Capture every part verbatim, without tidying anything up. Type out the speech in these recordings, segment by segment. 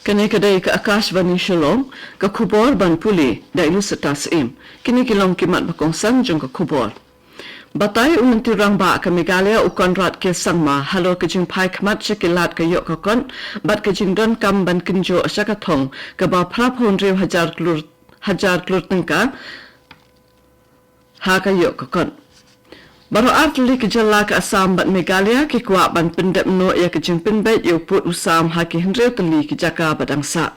Kane ka dei ka Akashvani Shillong, ka khubor ban pule da i Lucetta Syiem. Kine ki long ki mat ba kongsan jong ka khubor. Batai, u Myntri Rangbah ka Meghalaya u Conrad K Sangma halor ka jingphai khmat sha ki lad ka ïoh ka kot bad ka jingdonkam ban kynjoh sha ka thong kaba phra phew hynriew hajar klur, hajar klur tyngka ha ka ïoh ka kot. Baroh ar tylli ki jylla ka Assam bad Meghalaya ki kwah ban pyndep noh ïa ka jingpynbeit ïa u pud u sam ha ki hynriew tylli ki jaka ba dang sah.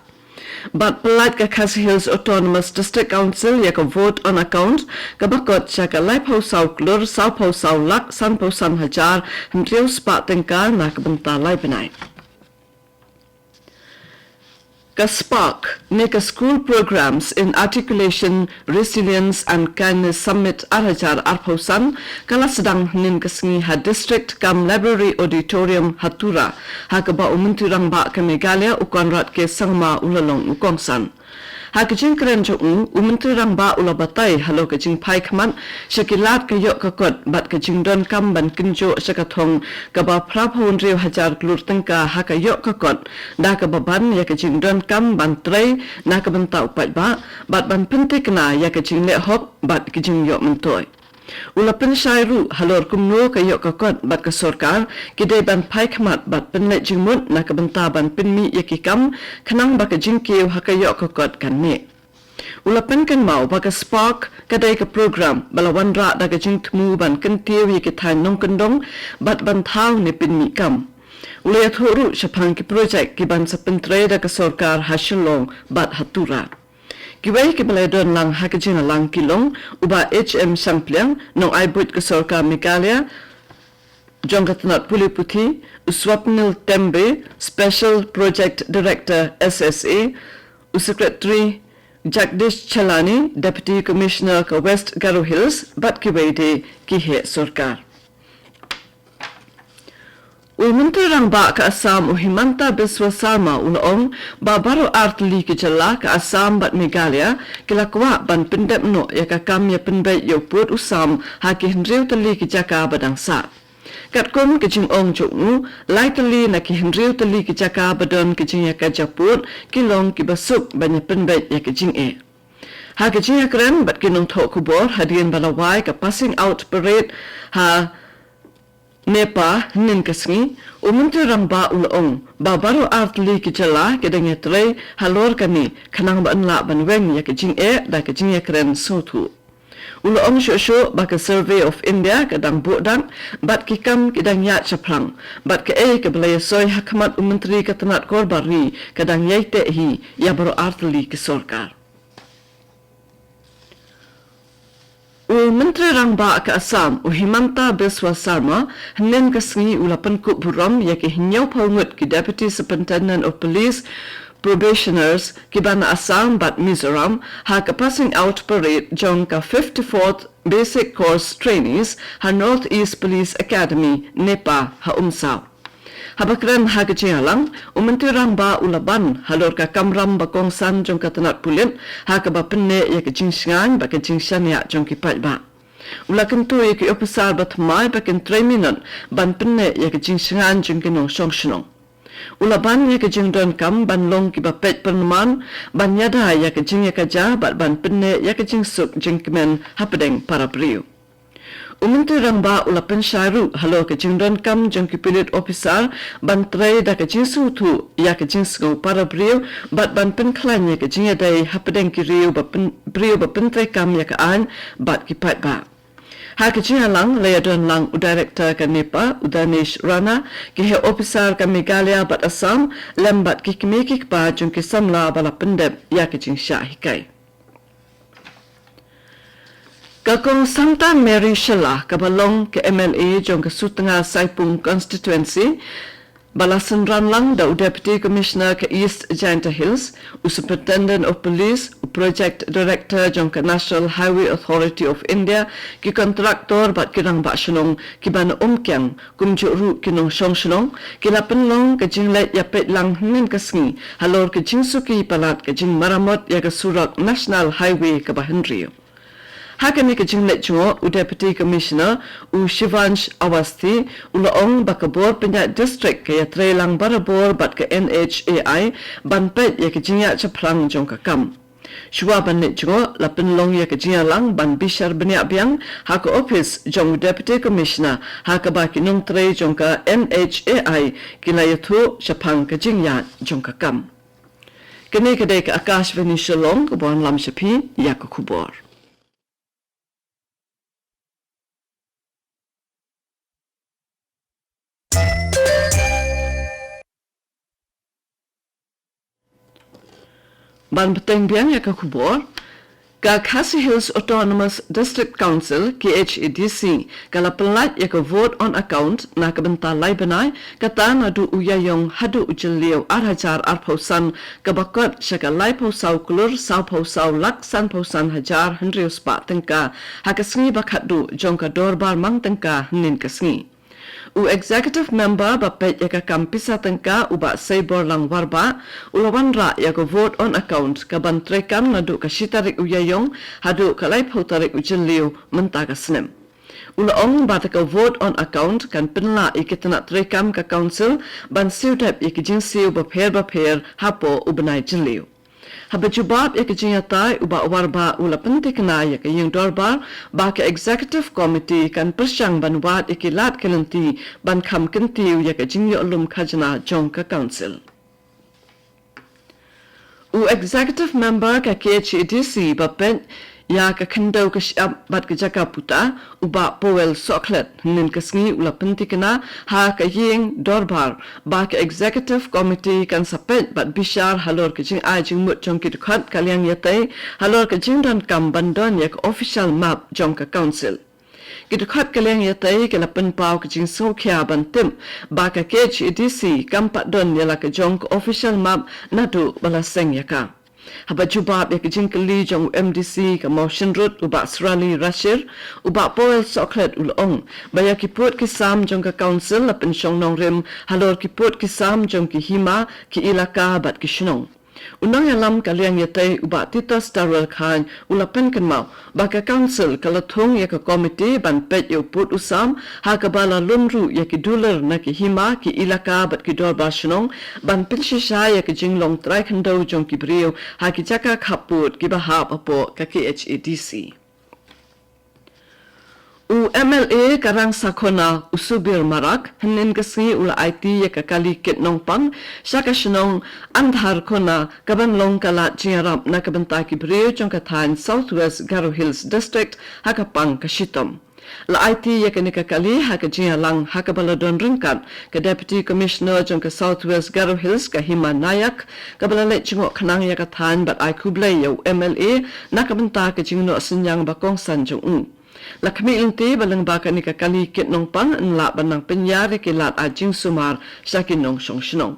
Bad pyllait ka Khasi Hills Autonomous District Council ïa ka vote on account kaba kot sha ka laiphew saw klur sawphew saw lak sanphew san hajar hynriew spah tyngka na ka bynta lai bnai. Ka SPARK ne ka School Programs in Articulation, Resilience and Kindness Summit ar hajar arphew san ka la sdang hynnin ka sngi ha District cum Library Auditorium ha Tura, ha kaba u Myntri Rangbah ka Meghalaya u Conrad K Sangma u la long u kongsan. Ha ka jingkren jong u, u Myntri Rangbah u la batai halor ka jingphai khmat sha ki lad ka ïoh ka kot bad ka jingdonkam ban kynjoh sha ka thong kaba phra phew hynriew hajar klur tyngka ha ka ïoh ka kot, da kaba ban ïa ka jingdonkam ban trei na ka bynta u paidbah bad ban pynthikna ïa ka jingleh hok bad ka jingïoh myntoi. U la pynshai ruh halor kumno ka ïoh ka kot bad ka sorkar ki dei ban phai khmat bad pynleit jingmut na ka bynta ban pynmih ïa ki kam khnang ba ka jingkiew ha ka ïoh ka kot kan neh. U la pynkynmaw ba ka SPARK ka dei ka program ba la wanrah da ka jingthmu ban kyntiew ïa ki thaiñ nongkyndong bad ban thaw ne pynmih kam. U la ïathuh ruh shaphang ki projek ki ban sa pyntrei da ka sorkar ha Shillong bad ha Tura. Kiwei kiba la ïadon lang ha ka jingïalang ki long u Bah H M Shangpliang, nongai buit ka sorkar Meghalaya jong ka tnat pule puthi, u Swapnil Tembe, Special Project Director S S A, u Secretary Jagdish Chelani, Deputy Commissioner ka West Garo Hills, bad kiwei de ki heh sorkar. U Myntri Rangbah ka Assam u Himanta Biswa Sarma u la ong ba baroh ar tylli ki jylla ka Assam bad Meghalaya ki la kwah ban pyndep noh ïa ka kam ïa pynbeit ïa u pud u sam ha ki hynriew tylli ki jaka ba dang sah. Katkum ka jingong jong u, lai tylli na ki hynriew tylli ki jaka ba don ka jingïakajia pud ki long kiba suk ban ïa pynbeit ïa ka jingeh. Ha ka jingïakren bad ki nongthoh khubor hadien ba la wai ka passing out parade ha Nepal hynnin ka sngi, u Myntri Rangbah u la ong ba baroh ar tylli ki jylla ki dang ïatrei halor kane khnang ba yn lah ban weng ïa ka jingeh da ka jingïakren sngewthuh. U la ong shuh shuh ba ka Survey of India ka dang buh dak bad ki kam ki dang ïaid shaphrang bad kaei kaba la ïasoi ha khmat u Myntri ka tnat kor bar ri ka dang ïai teh hi ïa baroh ar tylli ki sorkar. U Myntri Rangbah ka Assam, u Himanta Biswa Sarma, hynnin ka sngi u la pynkup burom ïa ki hynñiewphew ngut ki Deputy Superintendent of Police, Probationers, kiba na Assam bad Mizoram, ha ka passing out parade jong ka fifty-fourth Basic Course Trainees ha North East Police Academy, Nepal, ha Umsaw. Haba kren ha ka jingïalang, u Myntri Rangbah u la ban halor ka kamram ba kongsan jong ka tnat pulit, ha kaba pynneh ïa ka jingshngaiñ bad ka jingshaniah jong ki paidbah. U la kyntu ïa ki ophisar ba thymmai ba kin trei minot ban pynneh ïa ka jingshngaiñ jong ki nongshong shnong. U la ban ïa ka jingdonkam ban long kiba peit pynman, ban ïada ïa ka jingïakajia bad ban pynneh ïa ka jingsuk jingkmen hapdeng para briew. U Myntri Rangbah u la pynshai ruh halor ka jingdonkam jong ki pulit ophisar ban trei da ka jingsngewthuh ïa ka jingsngew para briew bad ban pynkhlaiñ ïa ka jingïadei hapdeng ki briew ba pyn, briew ba pyntreikam ïa ka aiñ bad ki paidbah. Ha ka jingïalang la ïadon lang u Director ka NEPA, u Danesh Rana, ki heh ophisar ka Meghalaya bad Assam, lem bad ki kmie ki kpa jong ki samla ba la pyndep ïa ka jingshah hikai. Ka Kong Santa Mary Shylla, kaba long ka M L A jong ka Sutnga Saipung Constituency, ba la synran lang da u Deputy Commissioner ka East Jaintia Hills, u Superintendent of Police, u Project Director jong ka National Highway Authority of India, ki kontraktor bad ki rangbah shnong kiba na Umkiang, kumjuh ruh ki nongshong shnong, ki la pynlong ka jingleit ïapeit lang hynnin ka sngi halor ka jingsuki palat ka jingmaramot ïa ka surok National Highway kaba hynriew. Ha kane ka jingleit jngoh, u Deputy Commissioner, u Shivansh Awasthi, u la ong ba ka bor pynïaid district ka ïatreilang barabor bad ka N H A I ban peit ïa ka jingïaid shaphrang jong ka kam. Shuwa ban leit jngoh, la pynlong ïa ka jingïalang ban bishar bniah biang ha ka ophis jong u Deputy Commissioner, ha kaba ki nongtrei jong ka N H A I ki la ïathuh shaphang ka jingïaid jong ka kam. Kane ka dei ka Akashvani Shillong kaba wanlam sha phi ïa ka khubor. Ban bteng biang ïa ka khubor, ka Khasi Hills Autonomous District Council, K H A D C, ka la pynlait ïa ka vote on account na ka bynta lai bnai, kata naduh u Ïaïong haduh u Jylliew ar hajar arphew san, kaba kot sha ka laiphew saw klur sawphew saw lak sanphew san hajar hynriew spah tyngka, ha ka sngi ba khatduh jong ka dorbar mang tyngka hynnin ka sngi. U Executive Member ba peit ïa ka kam pisa tyngka, u Bah Seiborlang Warbah, u la wanrah ïa ka vote on account kaban treikam naduh ka shi tarik u Ïaïong haduh ka laiphew tarik u Jylliew mynta ka snem. U la ong ba ka vote on account kan pynlah ïa ki tnat treikam ka Council ban siew dep ïa ki jingsiew bapher bapher hapoh u bnai Jylliew. Haba jubab ïa ka jingïatai, u Bah Warbah u la pyntikna ïa ka ïing dorbar ba ka Executive Committee kan pyrshang ban wad ïa ki lad ki lynti ban kham kyntiew ïa ka jingïoh lum khajna jong ka Council. U Executive Member ka K H A D C ba peit ïa ka khyndew ka shyiap bad ka jaka puta, u Bah Powell Sohkhlet, hynnin ka sngi u la pyntikna ha ka ïing dorbar ba ka Executive Committee kan sa peit bad bishar halor ka jingai jingmut jong ki dkhot ka liang ïatei halor ka jingdonkam ban don ïa ka official map jong ka Council. Ki dkhot ka liang ïatei ki la pynpaw ka jingsngewkhia ban tip ba ka K H A D C kam pat don ïa la ka jong ka official map naduh ba la seng ïa ka. Haba jubab ïa ka jingkylli jong u M D C ka Mawshynrut, u Bah Srali Rashir, u Bah Powell Sohkhlet u la ong ba ïa ki pud ki sam jong ka Council la pynshong nongrim halor ki pud ki sam jong ki hima, ki ilaka bad ki shnong. U nongïalam ka liang ïatei, u Bah Titus Darwell Chyne, u la pynkynmaw ba ka Council ka la thung ïa ka komiti ban peit ïa u pud u sam, ha kaba la lum ruh ïa ki dulir na ki hima, ki ilaka bad ki dorbar shnong ban pynshisha ïa ka jinglong trai khyndew jong ki briew ha ki jaka khappud kiba hap hapoh ka K H A D C. U M L A ka Rangsakhona, u Subir Marak, hynnin ka sngi u la aiti ïa ka kali kit nongpang sha ka shnong Andharkhona, kaban long ka lad jingïarap na ka bynta ki briew jong ka thaiñ South West Garo Hills District, ha ka pang ka shitom. La aiti ïa kane ka kali ha ka jingïalang ha kaba la don ryngkat ka Deputy Commissioner jong ka South West Garo Hills, ka Hima Nayak, kaba la leit jngoh khnang ïa ka thaiñ bad ai khublei ïa u M L A na ka bynta ka jingnoh synñiang ba kongsan jong u. La khmih lynti ba lyngba kane ka kali kit nongpang yn lah ban nang pynïar ïa ki lad ai jingsumar sha ki nongshong shnong.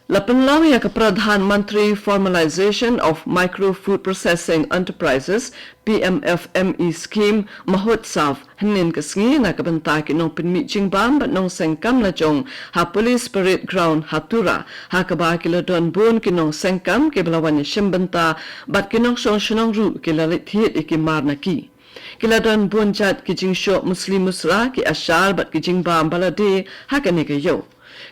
La pynlong ïa ka Pradhan Mantri Formalization of Micro Food Processing Enterprises, P M F M E Scheme Mahotsav, hynnin ka sngi na ka bynta ki nongpynmih jingbam bad nongseng kam lajong ha Police Parade Ground ha Tura, ha kaba ki la don bun ki nongseng kam kiba la wan ïashim bynta bad ki nongshong shnong ruh ki la leit thied ïa ki mar na ki. Ki la don bun jait ki jingshoh musli musra, ki ashar bad ki jingbam ba la die ha kane ka ïew.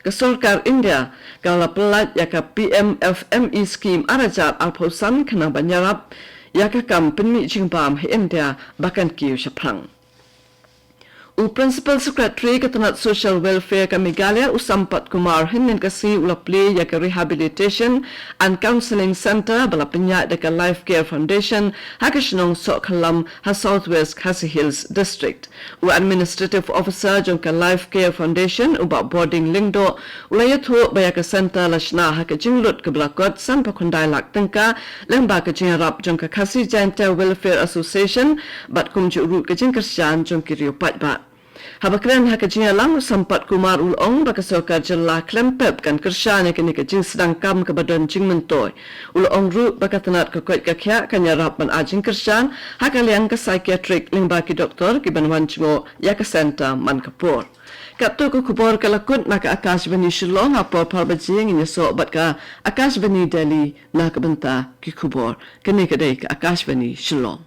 Ka sorkar India ka la pynlait ïa ka P M F M E Scheme ar hajar arphew san khnang ban ïarap ïa ka kam pynmih jingbam ha India ba kan kiew shaphrang. U Principal Secretary ka tnat Social Welfare ka Meghalaya, u Sampath Kumar, hynnin ka sngi u la plie ïa ka Rehabilitation and Counselling Centre ba la pynïaid da ka Life Care Foundation ha ka shnong Sohkhlam ha South West Khasi Hills District. U Administrative Officer jong ka Life Care Foundation, u Bah Bording Lyngdoh, u la ïathuh ba ïa ka centre la shna ha ka jinglut kaba la kot sanphew khyndai lak tyngka lyngba ka jingïarap jong ka Khasi Jaintia Welfare Association bad kumjuh ruh ka jingkyrshan jong ki riew paidbah. Haba kren ha ka jingïalang, u Sampath Kumar u la ong ba ka sorkar jylla khlem pep kan kyrshan ïa kane ka jingsdang kam kaba don jingmyntoi. U la ong ruh ba ka tnat ka koit ka khiah kan ïarap ban ai jingkyrshan ha ka liang ka psychiatric lyngba ki doktor kiban wan jngoh ïa ka centre man ka por. Katto ka khubor ka la kut na ka Akashvani Shillong, ha por phra baje ngin ïasoh bad ka Akashvani Delhi na ka bynta ki khubor. Kane ka dei ka Akashvani Shillong.